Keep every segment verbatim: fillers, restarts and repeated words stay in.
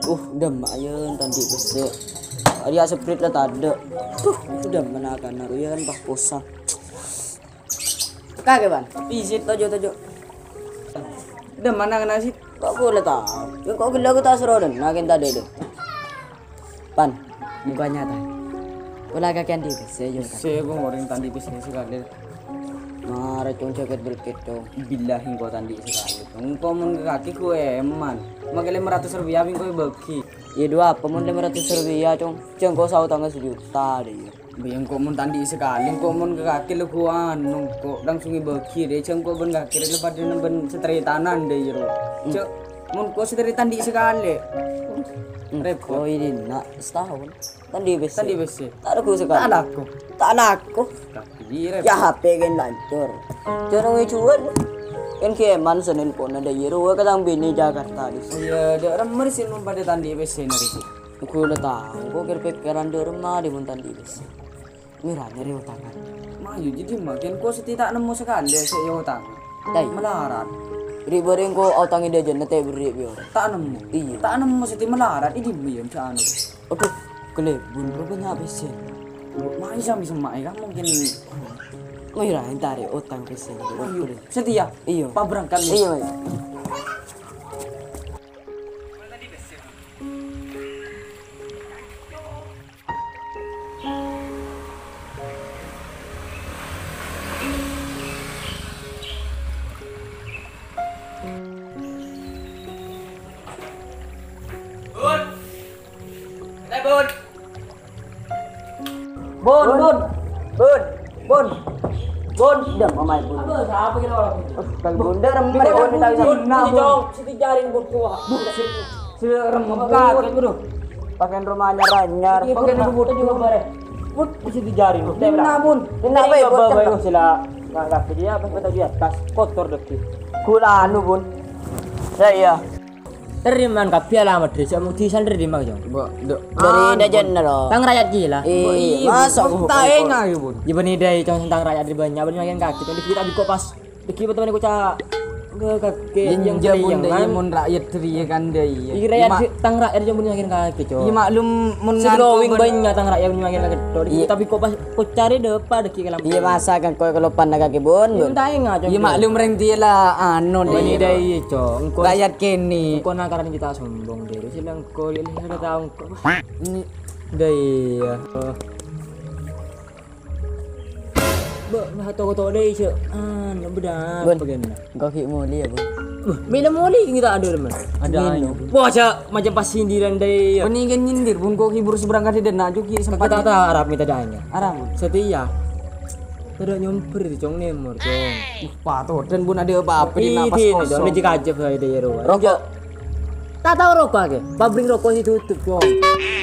Uh, dâmma, ayo, tandhi' pèssè. Arèya seprit la tadâ'. Duh, dâmma na'-kana', yâ kan pas posang. Kakè, Pan. Pisit, tojo', tojo'. Dâmma na'-kana' sè. Kok kaulâ tao? Yâ, kok ghellâ' aku ta' soro dâ', na' kèn tadâ' dâ'. Pan, mongko nyata. Kaulâ kakè andi' pèssè, yâ, Pan. Sè, kok orèng tandhi' pèssè sakalè. Mara, Cong, jhâghât berkit, Cong. Billahi, engko' tandhi' sakalè, Cong. Engko' mon kakè ghun èman. Makè lèma ratos rupiah, engko' èbâghi. Yâ, dua apa mon lèma ratos rupiah, Cong? Jhâ' engko' saotangnga sajuta, dâ, yâ. Bi' engko' mon tandhi' sakalè, engko' mon kakè lagghu anu, engko' langsung èbâghi, dâ. Jhâ' engko' bân kakè rè padâna bân sataretanan, dâ, yâ, ro. Hmm. Jhâ' mon engko' satarètan tandhi' sakalè. Hmm. Repot. Engko' ini, na', setahun. Tandhi' pèssè. Tandhi' pèssè. Ta' lagghu sakalè. Ta' lagghu. Ta' lagghu. Tapi, Rep. Yâ, H P kèn lancor. Jhâ' nang èjuwâl. Kèn ghi' èman sè nelponna dâ' iyâ rowa ka tang binè Jakarta, dis. Oh, iyâ, dâ' remma sè mon padâ tandhi' pèssèna, Rep. Ghulâ tao, engko' kèr-pèkkèran dâ' remma dâ' mon tandhi' pèssè. Mèra nyarè otangan. Mayu, jadi makin kok sè ta' nemmo sakalè sè èotang. Dâi. Malarat. Rè-bârè engko' otangè dâjâna ta' èberri' bi' orèng. Ta' nemmo. Iyâ. Ta' nemmo sè malarat, è dimma yâ, ca'na. Adhu, kalèbun, bro, bânnya' pèssè. Mayu sambi semma'è, kan mungkin. Mayu ra, entarè otang pèssè. Mayu, setia? Iyâ. Pas berangkat, nih. Iyâ, Mas. Bun! Bun! Bun, Bun. Bun. Bun. Bun. Dâ' omaè, Bun. Apa, sapa kira orang itu? Bun, dâ' remma, Bun, Bun, Bun, Bun, Bun, Bun. Siti jaring, Bun, tua. Bun, si, si remma, Bun. Pakai rumah anyar-anyar. Iya, Bun, Bun, Bun, Bun. Bun, siti jaring. Bun, Bun. Bun, Bun. Sila, nggak, nggak, dia apa, kata dia, tas kotor, deh. Gula anu, Bun. Ya, iya. Terima kabbhi alamat, Dri. Sè mudi sandher di mana, Cong? Mbok, nduk. Dâri dâjâna, ro. Tang rakyat gila. Iya, masa aku ta' enga', ya, Bun. Ya, bânnè dâi, Cong, tang rakyat dâri bânnya', bânnè makan kakè, Cong. Dikit abit kok pas. Dikit betul kok ca-, ke kakè yang jabun dâi, mon rakyat dâri, ya, kan, dâi, ya. Iki rakyat tang rakyat, Cong, bânnè makan kakè, Cong. Iya, maklum, mon ngantuk, bânnya' tang rakyat bânnè makan kakè, Cong. Dikit abit kok pas. Kok carè dâpa' dâgghi' ka lampong. Iyâ, masa kan kok keloppan kakè, Bun, Bun. Entah enga', Cong. Iyâ, maklum rèng dhiyâ la anu, Bun, dâi, Cong. Engko' rakyat kènè'. Engko' nakaran kita sombong, dâi. Sila engko', ya, lihat tahu engko'. Wah. Ini. Dâi, ya. Bâ, nah, toko-toko dâi, Cok. Anu, bâdâ apa kènè'? Engko' ghi' molè, ya, Bun? Wah, mèla molè kita ada, teman. Ada. Wah, Cok, macam pas sindiran dâi, ya. Mendingan nyindir, Bun, kok hibur seberang kali dan nak juga sempat. Kata-kata Arab minta danya. Arab, Bun. Setia. Tadâ' nyombhâr, Cong, nèmor, Cong. Wah, patodan, Bun, ada apa-apa di napas kosong. Ini dikajep aja dâi rowa. Rokok. Ta' tao rokok kakè. Pabrik rokok sè tutup, Cong.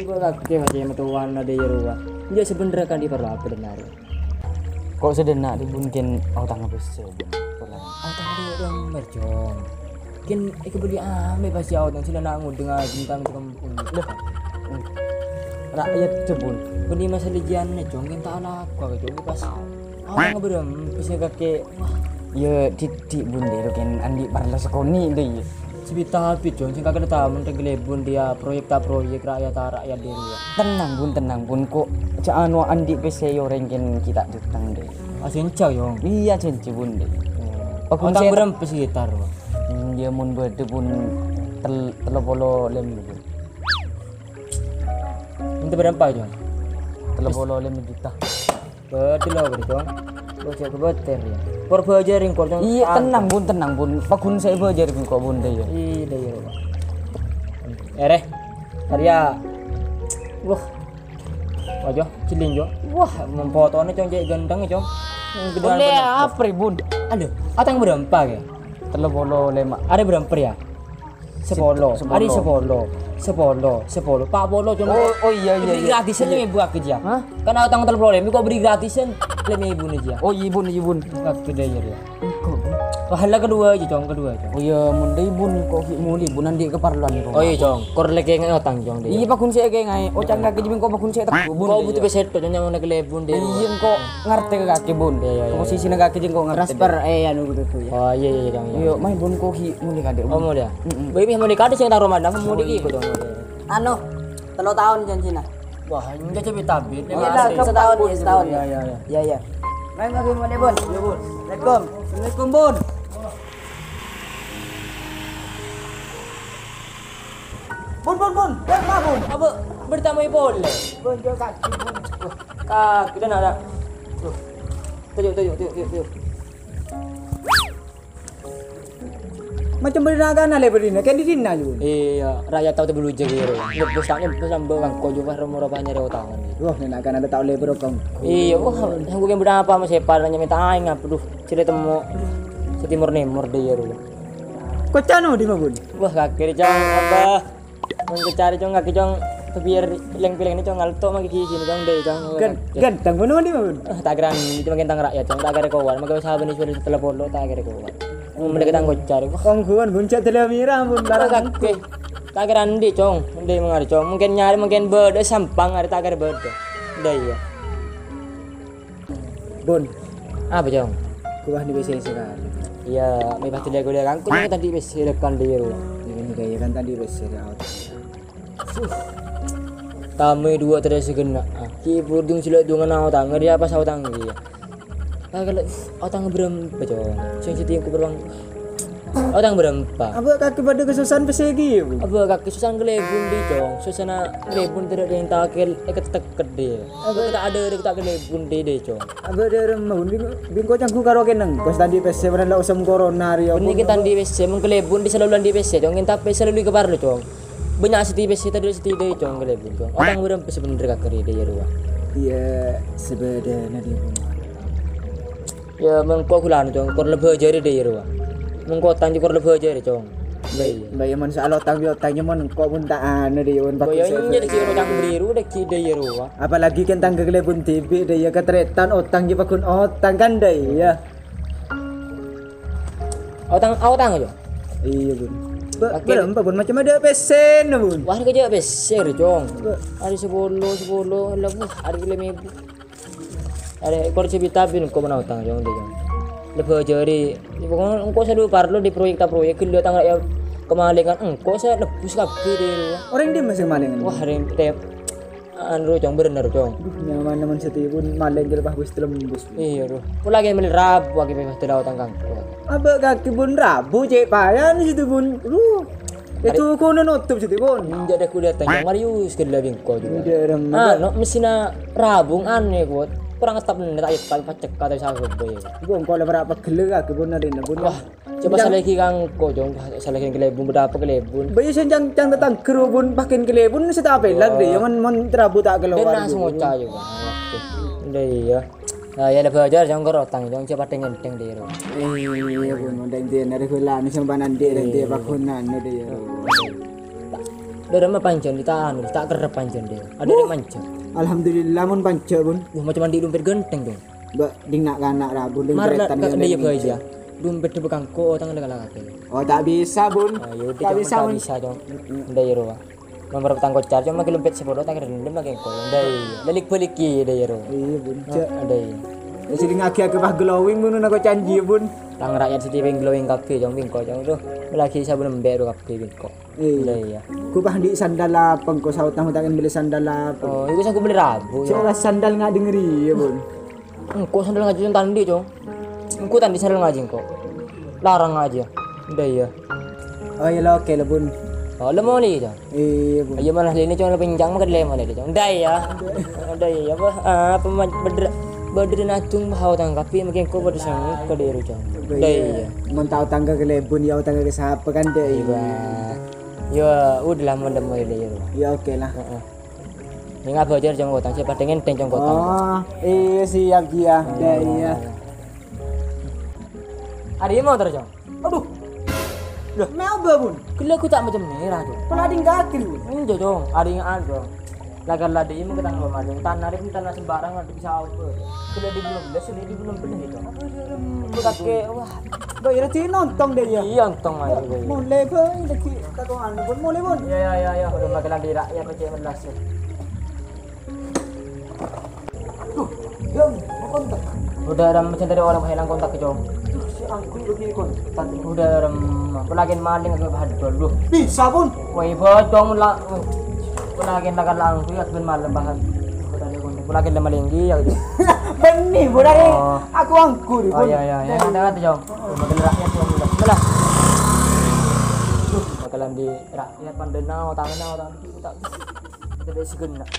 Engko' kakè masih metuan dâi rowa. Iyâ, sebenerra kan di parlo apa benar. Kok sedhena, Bun, kèn otang apa sè, Bun? Otang dâ' remma, Cong. Kèn èkabelli amè pas ya otang sila nak ngundeng tentang kampung. Lah. Rakyat, Bun. Bânnè masalah jianna, Cong, kèn ta' alako, Cong, pas. Otang berem, bisa kakè. Wah. Ya, didik, Bun, dâi, kèn andi' parlo sakonè', dâi. Sabita abit, Cong, sing kakè tahu, mon tenggelebun dia proyek ta' proyek, rakyat ta' rakyat, dâi, ya. Tenang, Bun, tenang, Bun. Kok, jhâ' anu andi' pèssè orèng kèn kita' jhutang, dâi. Ah, sènca, Cong. Iyâ, sènca, Bun, dâi. Oh. Otang berem sekitar, Bun? Hmm, ya, mon bâdâ, Bun, tel-, tello polo lèma, Bun. Ente berapa, Cong? Tello polo lèma juta. Betul lah, Bro, Cong. Lo cek kebeter ya. Kor bâjâri engko', Cong. Iyâ, tenang, Bun, tenang, Bun. Paghun sè bâjâri engko', Bun, dâi, ya. Iyâ, dâi, ya. Ere. Arya. Wah. Wajah, ciling, Jo. Wah, mempotone, Cong, cek ganteng, Cong. Yang gedang. Oleh bener, apa, Bun? Aduh, otang berapa, ya? Tello polo lèma. Ada berapa, ya? Sepolo. Sepolo. Ari sepolo. Sepolo. Sepolo. Empat polo cuma. Oh, oh, iya, iya, iya. Beri gratisan lima ribu aku, Jia. Hah? Kan aku tanggal tello polo, kok beri gratisan lima ribu nih, Jia. Oh, iya, Bun, iya, Bun. Waktu dia, ya. Engko', Bun. Wah, lah kedua aja, Cong, kedua aja. Oh, iya, mun dâi, Bun, kok ghi' muli, Bun, andi' keperluan, Bun. Oh, iya, Cong. Kor lagi ngai otang, Cong, dâi. Iya, paghun sè kaè ngai. Ocang kaki jibing kok paghun sè tepuk, Bun. Kok butuh peset, Cong, nyamana ke lebun, dâi. Iya, engko' ngartè ka kakè, Bun. Iya, iya, iya. Posisina kakè jâ' engko' ngartè. Transfer, eh, anu, gitu, ya. Oh, iya, iya, Cong, iya. Iya, mayu, Bun, kok ghi' muli kadâ', Bun. Oh, muli, ya? Mm-mm. Bâi, muli kadâ' sing taro mana, muli ki, Cong. Anu, tello taon janjina. Wah, enggak, coba tabit. Iya lah, setahun, ya, setahun. Iya, iya, iya. Iya, iya. Main lagi, Bun. Iya, Bun. Assalamualaikum. Assalamualaikum, Bun. Bun, Bun, Bun. Bun, Bun. Apa bertamu pole? Bun, jauh kaki, Bun. Wah, kaki dan ada. Tuh. Tuh, tuh, tuh, tuh, tuh, tuh. Macem bâdâ na'-kana' lè bâdâna, kèng dâri dinna', Jun? Iyâ, rakyat tao tebellu jâgâ, ro. Nyebus ta' nyebus, ambâ' bângko jâ, pas ro-moro pas nyarè otangan. Wah, na'-kana' tao lè bârâ kong. Iyâ, wah, sangko' kèng bâdâ apa, masè parna nyamè taèng, apa, duh, cerita temo. Sè timor-nemor dâ' iyâ, ro. Koca'na dimma, Bun? Wah, kakè, Cong, apa? Mon kacari, Cong, kakè, Cong, biar pilèng-pilèng ini, Cong, ngalto' ma' gigi ini, Cong, deh, Cong. Gan-, ganteng, Bun, Bun? Eh, ta' kèra, cuma ganteng rakyat, Cong, ta' kèra kowat, maka sahabat ini sudah telepon lo, ta' kèra kowat. Mendek tang kocari. Wah. Kong Bun, Bun, cak dalam mira, Bun, barang. Kakè, ta' kèra endi', Cong, endi' mangari, Cong, mungkin nyarè, mungkin bâdâ sampang, arè ta' kèra bâdâ. Dâ' iyâ. Bun. Apa, Cong? Gua andi' pèssè sakalè. Iyâ, mè' pas dâlâ kuliyah kan, kuliyah kan tadi pèssè rekan dâ' iyâ, ro. Ini kayak kan tadi pèssè, ya. Tamè duwâ' terros sè ghenna'. Ah, ki' burdung sila dungan otang, ngeri apa saotang iyâ. Ah, kalau otang berempa, Cong. Sing siti ku beruang. Otang berempa. Apa kakè bâdâ kesusahan pèssè ghi, Bu? Apa kakè kesusahan kalèbun dâ', Cong. Susana kalèbun terros dâ' takel, eh, ketek-ketek dâ'. Apa? Ta' adâ' ta' kalèbun dâ', dâ', Cong. Abâ' dârem, Bun, bing-, bingko canggu karo keneng. Kos tadi pèssè, bârâmma la osem corona, rèya. Ini kita di pèssè, mengkelebun di selalu di pèssè, Cong. Kita pèssè lalu ke parlo, Cong. Banyak seti pèssè, tadi seti dâ', Cong, kelebun, Cong. Otang berempa sebenerra kakè dâ' iyâ, rowa. Iyâ, sabâdâna dâ', Bun. Iyâ, mengko kulâ, Cong, kor lebbi jârèya dâ' iyâ, rowa. Mengko otang kor lebbi jârèya, Cong. Mbak, iya. Mbak, ya, mon soal otang, ya, otang, ya, mon engko' pun ta' anu, dâ', ya, mon. Mbak, pakai ya, saya iya, dâ' iyâ, otang beri ru, dâ' iyâ, dâ' iyâ, rowa. Apalagi kan tangghâ kalèbun dhibi', dâ', ya, kataretan otang, ya, paggun otang, kan, dâ', ya. Otang, otang, ya? Iya, Bun. Ba-, pakai berempa, Bun? Macem adâ pèssèna, Bun? Wah, kejjhâ' pèssè, Cong. Ba- Arè sapolo, sapolo, lah, wah, arè lèma èbu. Arè kor sabita bin engko' manaotang, Cong, dâ', Cong. Lebbi jârèya, pokokna engko' sè dhu parlo di proyek ta' proyek, ghellâ' tang ra'yat kamalengan, engko' sè lebbus kabbhi dâ' iyâ. Orèng dimma sè malengan? Wah, rèng tep-, anu, Cong, bener, Cong. Duh, nyaman nemen setiya pun maleng jârèya pas wis tembus. Iya, duh. Pola ghi' mellè rabu, ghi' pas dâlâ otang kangko. Abâ' kakè, Bun, rabu, cè' payan situ, Bun. Duh. Itu kono nutup situ, Bun. Enjâ' dâ' kuliyah tanya Marius ghellâ' bingko juga. Udah, Ram. Ah, no, mesinna rabung aneh, kuat. Kurang ngetap nih, tak yetal pacek kata sahabat, boy. Bun, kalau berak pegel, kakè, Bun, ada ini, Bun. Wah, coba salah lagi kangko, Cong. Salah lagi kalèbun, bâdâ apa kalèbun? Bayi sing cang, cang tetangga, Bun, pakin kalèbun, setapelan deh, mon, mon rabu tak keluar. Dia langsung ngocah juga. Udah, iya. Nah, ya, lebbi ajar, Cong, karo otang, Cong, cè' padâ ngènthèng, dâ' iyâ, ro. Eh, iya, Bun, mon dâ' iyâ, nari ghulâ, anu, sampan andi', dâ' iyâ, pakonan, dâ' iyâ, ro. Dâ' remma panjhân, ta' anu, ta' kerrep panjhân, dâ' iyâ. Adâ' panjhân. Alhamdulillah, mon panjhân, Bun. Wah, macem andi' dompet ganteng, Cong. Mbak, ding na'-kana' ra, Bun, ding mar-, pretan ka-, dâ' iyâ, bhâi, ya. Dompet dhebbhâ kangko, otang lè-, lè-, lè-, lè-. Oh, ta' bisa, Bun. Ah, ya udah, ta' bisa, Bun. Bisa, Cong. Dâ' iyâ, ro. Nomor tang kocar, cuma ki lompet sapolo, tang rendem lagi engko'. Ndai, balik-baliki, dâ' iyâ, ro. Iya, Bun. Cek. Ah, ndai. Ya, sini ngagi-agi pas glowing, Bun, nako canji, Bun. Tang rakyat siti peng glowing kabbhi, Cong, bingko, Cong, tuh. Lagi sabun embek, ro, kabbhi, bingko. Iya. Ndai, ya. Ku pas di sandal apa, engko' saut tamu tangan beli sandal apa? Oh, itu aku beli rabu, ya. Cek, sandal nggak dengeri, ya, Bun. Engko' sandal ngaji, Cong, tandi, Cong. Engko' tandi sandal ngaji, engko'. Larang aja. Udah, iya. Oh, iya, lo, oke, lo, Bun. Oh, lo mau nih, Cong? Iya, Bun. Iya, malah ini, Cong, lo pinjang, makan lemo nih, Cong. Udah, iya. Udah, iya, apa? Ah, apa ma-, bener, bener najung, bah, otang kapi, makin engko' bener sang, ke diri, Cong. Udah, iya. Mau tahu tangga ke lebun, ya, otang ke siapa, kan, deh? Iya. Ya, udah lah, mau demo, ya, iya. Ya, oke lah. Heeh. Ini nggak bocor, Cong, kotang. Saya pada ngenteng, Cong, kotang. Oh, iya, siap, iya. Iya, iya. Ada yang mau terus, Cong? Aduh. Loh. Mau apa, Bun? Gila, aku tak macam merah, Cong. Pernah tinggal kiri, Bun? Enggak, Cong. Ada yang ada, Cong. Lagar ladi ini kita nggak maju. Tanah ini tanah sembarang, nanti bisa apa? Sudah di belum belas, sudah di belum belas, Cong. Aku kakek, wah. Mbak, ya, lagi nonton deh, ya? Iya, nonton aja, Bang. Mulai, Bang. Lagi takongan, Bun. Mulai, Bun. Iya, iya, iya, iya. Udah makan lagi, Rak. Ya, pecah belas, ya. Tuh, Bang, mau kontak. Udah, Ram, macam tadi orang hilang kontak, Cong. Tuh, si Angkul lagi kontak. Udah, Ram, aku lagi maling, aku bahas dulu. Bisa, Bun. Wah, iya, Cong, lah. Polagen la kan langku ya ben malem bahan. Polagen la malenggi ya gitu. Bânnè, bhudhâ. Oh. Aku anggur. Oh iya iya iya. Ada ada jong. Makan rakyat yang udah lah. Bakalan di rakyat pandena tanah orang itu tak. Tidak segenap.